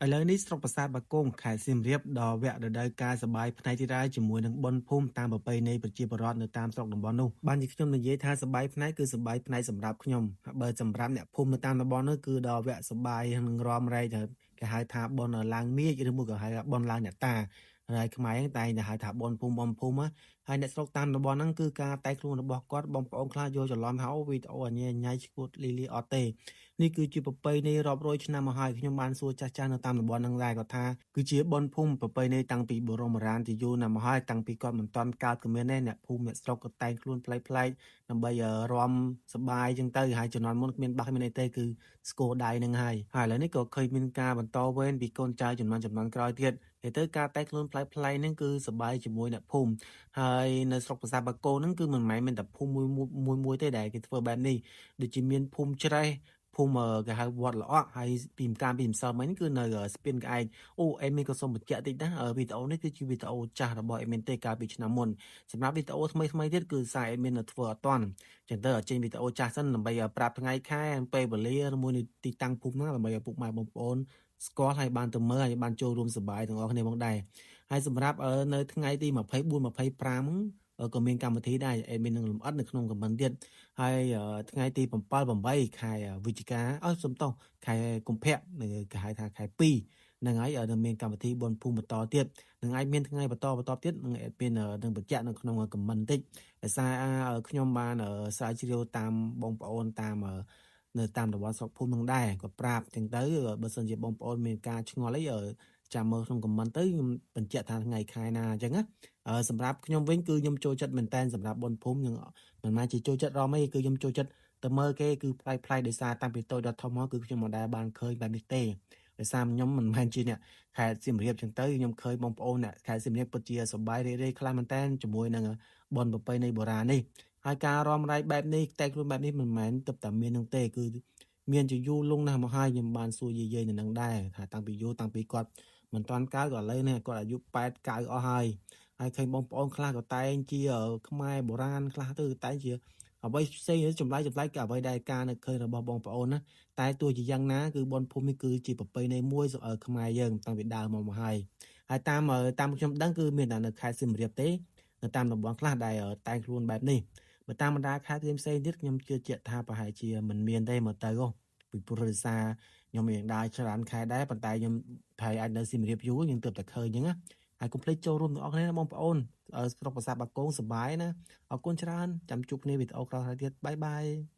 ឥឡូវនេះស្រុកប្រាសាទបាគងខេត្តសៀមរាបដល់វគ្គរដូវកាលសប្បាយផ្នែកទៀតហើយជាមួយនឹងបុណ្យភូមិតាមប្រពៃណីប្រជាពលរដ្ឋនៅតាមស្រុកតំបន់នោះបានជាខ្ញុំនិយាយថាសប្បាយផ្នែកគឺសប្បាយផ្នែកសម្រាប់ខ្ញុំបើសម្រាប់អ្នកភូមិនៅតាមតំបន់នោះគឺដល់វគ្គសប្បាយនឹងរំរែកទៅគេហៅថាបុណ្យឡើងមាឃឬមួយក៏ហៅថាបុណ្យឡើងអ្នកតាហើយខ្មែរហ្នឹងតែងតែហៅថាបុណ្យភូមិបុណ្យភូមិហើយអ្នកស្រុកតាមតំបន់ហ្នឹងគឺការតែងខ្លួនរបស់គាត់បងប្អូនខ្លះយល់ច្រឡំថាអូវីដេអូអញញ៉ៃឈួតលីលីអត់ទេ នេះគឺជាប្រពៃណីរាប់រយឆ្នាំមកហើយខ្ញុំបានសួរចាស់ៗនៅតាមតំបន់ហ្នឹងដែរគាត់ថាគឺជាបុណ្យភូមិប្រពៃណីតាំងពីបរមរានជាយូរណាស់មកហើយតាំងពីគាត់មិនទាន់កើតក៏មានដែរអ្នកភូមិអ្នកស្រុកក៏តែងខ្លួនប្លែកៗដើម្បីរាំសប្បាយចឹងទៅហើយជំនាន់មុនគ្មានបាសគ្មានអីទេគឺស្គរដៃហ្នឹងហើយហើយឥឡូវនេះក៏ឃើញមានការបន្តវេនពីកូនចៅជំនាន់ជំនាន់ក្រោយទៀតហើយទៅការតែងខ្លួនប្លែកៗហ្នឹងគឺសប្បាយជាមួយអ្នកភូមិហើយនៅស្រុកប្រាសាទបាគោហ្នឹងគឺមិនមែនមានតែភូមិមួយមួយមួយទេដែលគេធ្វើបែបនេះដូចជាមានភូមិច្រេះភូមិគេហៅវត្តល្អក់ហើយពីម្កាលពីម្សិលមិញគឺនៅស្ពានក្អែកអូអេមីក៏សូមបញ្ជាក់តិចណាវីដេអូនេះគឺជាវីដេអូចាស់របស់អេមីនទេកាលពីឆ្នាំមុនសម្រាប់វីដេអូថ្មីថ្មីទៀតគឺសារអេមីននៅធ្វើអត់ទាន់ចឹងទៅចេញវីដេអូចាស់សិនដើម្បីប្រាប់ថ្ងៃខែពេលវេលាឬមួយទីតាំងភូមិហ្នឹងដើម្បីឲ្យពុកម៉ែបងប្អូនស្គាល់ហើយបានទៅមើលហើយបានចូលរួមសប្បាយទាំងអស់គ្នាផងដែរហើយសម្រាប់នៅថ្ងៃទី24 25ក៏មានកម្មវិធីដែរអេមីននឹងលម្អិតនៅក្នុង comment ទៀតហើយថ្ងៃទី7 8ខែវិច្ឆិកាអើសំទោសខែកុម្ភៈគេហៅថាខែ2ហ្នឹងហើយនឹងមានកម្មវិធីបុណ្យភូមិបន្តទៀតនឹងអាចមានថ្ងៃបន្តបន្តទៀតនឹងមាននឹងបញ្ជាក់នៅក្នុង comment តិចដោយសារខ្ញុំបានស្រាវជ្រាវតាមបងប្អូនតាមនៅតាមតំបន់ស្រុកភូមិនឹងដែរគាត់ប្រាប់ចឹងទៅបើសិនជាបងប្អូនមានការឆ្ងល់អីចាំមើលក្នុង comment ទៅខ្ញុំបញ្ជាក់ថាថ្ងៃខែណាអញ្ចឹងណាសម្រាប់ខ្ញុំវិញគឺខ្ញុំចូលចិត្តមែនតែនសម្រាប់បុណ្យភូមិខ្ញុំមិនមែនជាចូលចិត្តរំអីគឺខ្ញុំចូលចិត្តទៅមើលគេគឺប្លែកប្លែកដោយសារតាំងពីតូចដល់ធំមកគឺខ្ញុំមិនដែលបានឃើញបែបនេះទេដោយសារខ្ញុំមិនមែនជាអ្នកខេត្តសៀមរាបចឹងទៅខ្ញុំឃើញបងប្អូនអ្នកខេត្តសៀមរាបពិតជាសប្បាយរីករាយខ្លាំងមែនតែនជាមួយនឹងបុណ្យប្រពៃណីបុរាណនេះហើយការរំរែកបែបនេះតែខ្លួនបែបនេះមិនមែនទើបតែមាននឹងទេគឺមានជាយូរលង់ណាស់មកហើយខ្ញុំបានសួរយាយៗនៅនឹងដែរថាតាំងពីយូរតាំងពីគាត់មិនទាន់កើតក៏ឥឡូវនេះគាត់អាយុ8 9អស់ហើយហើយឃើញបងប្អូនខ្លះក៏តែងជាខ្មែរបុរាណខ្លះទៅតែងជាអ្វីផ្សេងចម្លែកចម្លែកក៏អ្វីដែលការនៅឃើញរបស់បងប្អូនណាតែទោះជាយ៉ាងណាគឺបុណ្យភូមិនេះគឺជាប្រពៃណីមួយខ្មែរយើងតាំងពីដើមមកមកហើយហើយតាមតាមខ្ញុំដឹងគឺមានតែនៅខេត្តសៀមរាបទេនៅតាមតំបន់ខ្លះដែលតែងខ្លួនបែបនេះបើតាមបណ្ដាខេត្តផ្សេងៗទៀតខ្ញុំជឿជាក់ថាប្រហែលជាមិនមានទេមើលទៅពីព្រោះដោយសារខ្ញុំរៀងដើរច្រើនខែដែរប៉ុន្តែខ្ញុំប្រហែលអាចនៅសៀមរាបយូរខ្ញុំទើបតែឃើញអញ្ចឹងណាហើយកុំភ្លេចចូលរួមទាំងអស់គ្នាបងប្អូនស្រុកប្រាសាទបាគងសប្បាយណាអរគុណច្រើនចាំជួបគ្នាវីដេអូក្រោយៗទៀត bye bye.